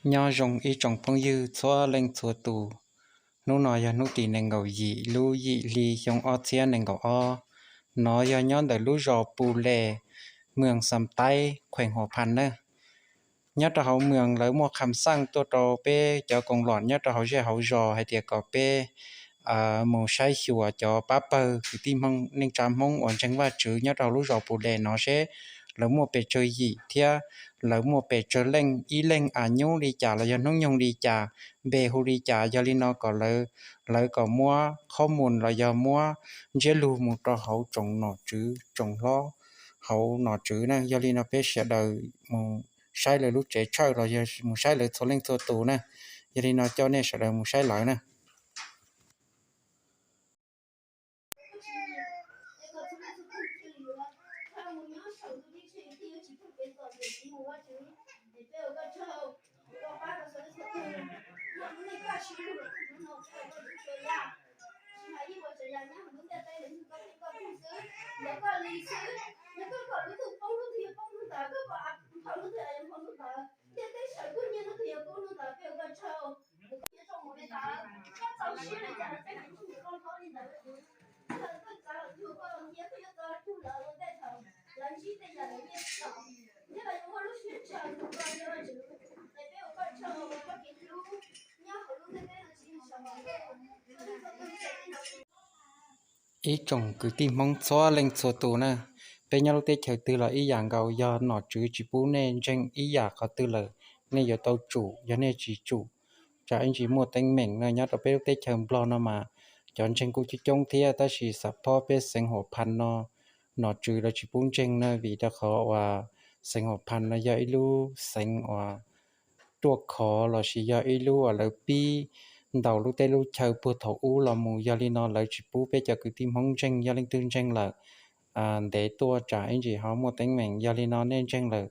Nyob zoo ib tsoom phooj ywg txhua leej txhua tus. Hnub no yog hnub tim nees nkaum yim lub yim hli xyoo ob txhiab nees nkaum ob. Nov yog nyob ntawm lub zos Pus Les, moos Xam Taib, khueem Huas Phas na. Nyob rau hauv moos lawv muaj kham xaj tuaj rau peb cov koom lom nyob rau hauv zej hauv zos hais tias kom peb mus saib xyuas cov pab pawg kwv tij Hmoob neej tsa Hmoob uas ntseeg Vajtswv nyob rau hauv lub zos Pus Les no seb lawv muaj pes tsawg yim thiab lawv muaj pes tsawg leej, ib leeg a nyub li cas los yog hnub nyoog li cas, npe hu li cas. Yog li no kom lawv, lawv kom muab qhob mus los yog muab ntsiab lus mus rau hauv tsoom nom tswv tsoom hlob hauv nom tswv na. Yog li no peb sawv daws mus saib lawv lub tsev tshawj los yog mus saib lawv txhua leej txhua tus na. Yog li no coj nej sawv daws mus saib lawv na. Ib tsoom kwv tij Hmoob txhua leej txhua tus na, peb nyob lub teb chaws twg los ib yam nkaus, yog nom tswv tsis pub nej ntseeg ib yam qhov twg lawm, nej yuav tau tsum. Yog nej tsis tsum, tsam ib ntsis muaj teeb meem no. Nyob rau peb lub teb chaws Nplog no mas cov ntseeg kuj coob coob thiab, tab sis xam phob peb xeev Huas Phas no nom tswv lawv tsis pub ntseeg na, vim rau qhov uas xeev Huas Phas no yog ib lub xeev uas ruaj khov lossis yog ib lub uas lawv pib ntaus lub teb lub chaw puag thaum ub los mus. Yog li no lawv tsis pub peb cov kwv tij Hmoob ntseeg. Yog leej twg ntseeg lawm, ntev tuaj tsam ib ntsis ho muaj teeb meem. Yog li no nej ntseeg lawm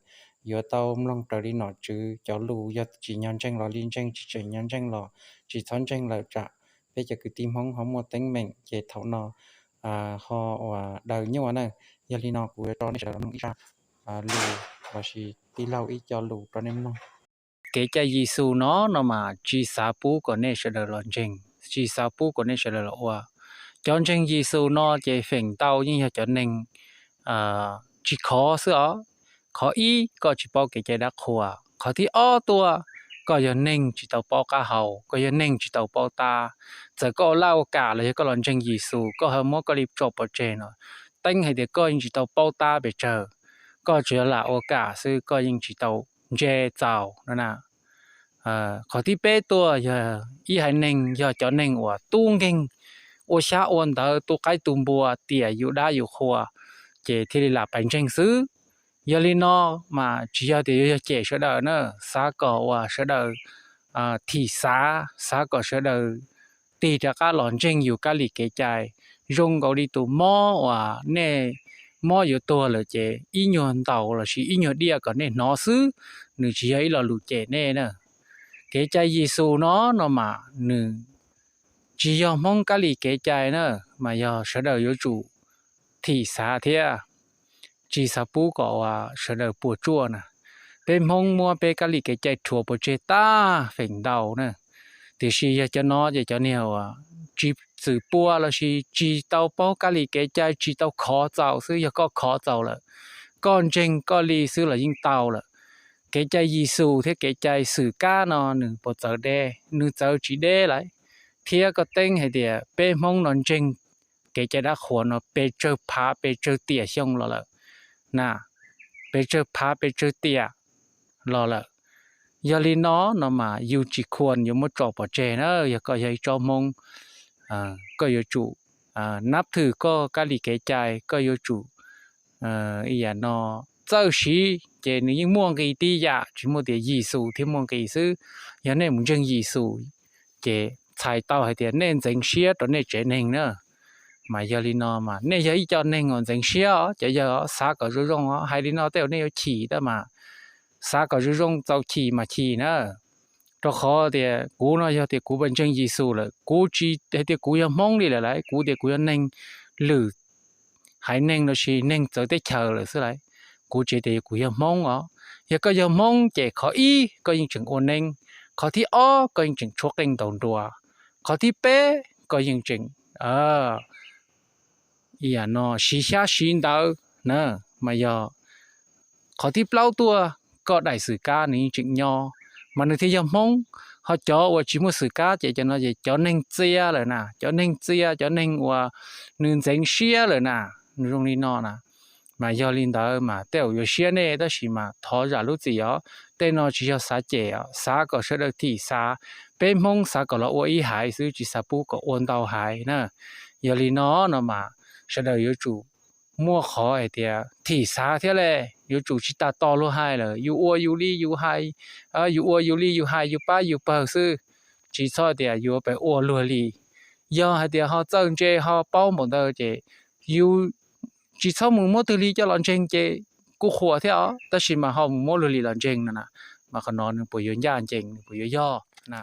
yuav tau mloog raws li nom tswv cov lus. Yog tsim nyog ntseeg los li ntseeg, tsis tsim nyog ntseeg los tsis txhob ntseeg lawm, tsam peb cov kwv tij Hmoob ho muaj teeb meem ces thaum no ho uas daws nyuaj na. Yog li no kuv yuav tso nej sawv daws mloog ib zaj lus lossis tij laug ib co lus rau nej mloog. Kev cai Yexus no no mas tsis xav pub kom nej sawv daws los ntseeg, tsis xav pub kom nej sawv daws los ua. Cov ntseeg Yexus no ces feem ntau yeej yog cov neeg tsis khov xwb os. Qhov ib, koj tsis paub kev cai dab qhuas. Qhov thib ob tuaj, koj yog neeg tsis tau paub qab hau, koj yog neeg tsis tau paub tab. Txawm koj ua laj ua kam los yog koj los ntseeg Yexus, koj ho muab koj li tso pov tseg no, teeb hais tias koj yeej tsis tau paub tab pes tsawg. Koj tsuas yog lam ua kam xwb, koj yeej tsis tau ntse txaus no na. Qhov thib peb tuaj yog ib haiv neeg, yog cov neeg uas tub nkeeg, ua xyab ua ntawv, tu qaib tu npua, tiam yus dab yus qhua, ces thiaj li lam pais ntseeg xwb. Yog li no mas tsis yog tias yuav yog cem sawv daws na, xav kom uas sawv daws thim xav, xav kom sawv daws tig rov qab los ntseeg yus kab li kev cai. Zoo nkaus li tus mob uas nej mob yuav tuag lawm ces ib nyuag ntaus lossis ib nyuag diaj kom nej hnov xwb, nws tsis yog ib lo lus cem nej na. Kev cai Yexus no no mas nws tsis yog Hmoob kab li kev cai na, mas yog sawv daws yuav tsum thim xav thiab tsis xav pub kom uas sawv daws puas tsuaj na. Peb Hmoob muab peb kab li kev cai rhuav pov tseg tag feem ntau na. Tiam sis yog cov no ces cov niag uas tsis txwm pua lossis tsis tau paub kab li kev cai, tsis tau khov txaus xwb. Yog koj khov txaus lawm, koj ntseeg koj li xwb los yeej tau lawm. Kev cai Yexus thiab kev cai xwm kab no nws puas txawv deb? Nws txawv tsis deb lauj. Thiab koj teeb hais tias peb Hmoob no ntseeg kev cai dab qhuas no pes tsawg phav pes tsawg tiam xyoo los lawm na, pes tsawg phav pes tsawg tiam los lawm. Yog li no no mas yus tsis khuam yuav muab tso pov tseg na. Yog koj yog ib tsob Hmoob, koj yuav tsum nab thwm koj kab li kev cai, koj yuav tsum ib yam no txawj siv ces nws yeej muaj nqis tib yam, tsis muaj tias Yexus thiaj muaj nqis xwb. Yog nej mus ntseeg Yexus ces txhais tau hais tias nej ntxeev siab rau nej tsev neeg na. Mas yog li no mas nej yog ib co neeg uas ntxeev siab os, cov yawg os, xav kom zoo zoo os. Hais li no tej zaum nej yuav chim tab mas xav kom zoo zoo txaus chim mas chim na. Rau qhov tias kuv no yog tias kuv pais ntseeg Yexus lawm, kuv tsis hais tias kuv yog Hmoob li lawm lauj, kuv tias kuv yog neeg lwm haiv neeg lossis neeg txawv teb chaws lawm xwb lauj. Kuv tsis tias kuv yog Hmoob os, Yog koj yog Hmoob ces qhov ib koj yeej tseem ua neeb, qhov thib ob koj yeej tseem tshuab qeej ntaus nruas, qhov thib peb koj yeej tseem no siv xyab siv ntawv na, mas yog qhov thib plaub tuaj koj daim xwm kab nws yeej tseem nyob, mas nws thiaj yog Hmoob. Ho cov uas tsis muaj xwm kab ces cov no ces cov neeg txias lawm na, cov neeg txias, cov neeg uas nws ntxeev siab lawm na, nws zoo li no na. Mas yog li ntawd mas tej zaum yuav siab nej, tab sis mas thov zam lub txim os, tej no tsis yog xav cem os, xav kom sawv daws thim xav. Peb Hmoob xav kom los ua ib haiv xwb, tsis xav pub kom ua ntau haiv na. Yog li no no mas sawv daws yuav tsum muaj qhov hais tias thim xav thiab le, yuav tsum tsis tas tos luag hais lawm, yus ua yus li yus hais, yus ua yus li yus hais, yus pab yus pawg xwb, tsis txhob tias yuav pes ua luag li. Yog hais tias ho txawj ntse ho paub npaum ntawd ces yus tsis txhob mus muab twg li coj los ntseeg ces kuj qhuas thiab os, tab sis mas ho mus muab luag li los ntseeg no na, mas qhov no nws puas yuav ncaj ncees, nws puas yuav yog na?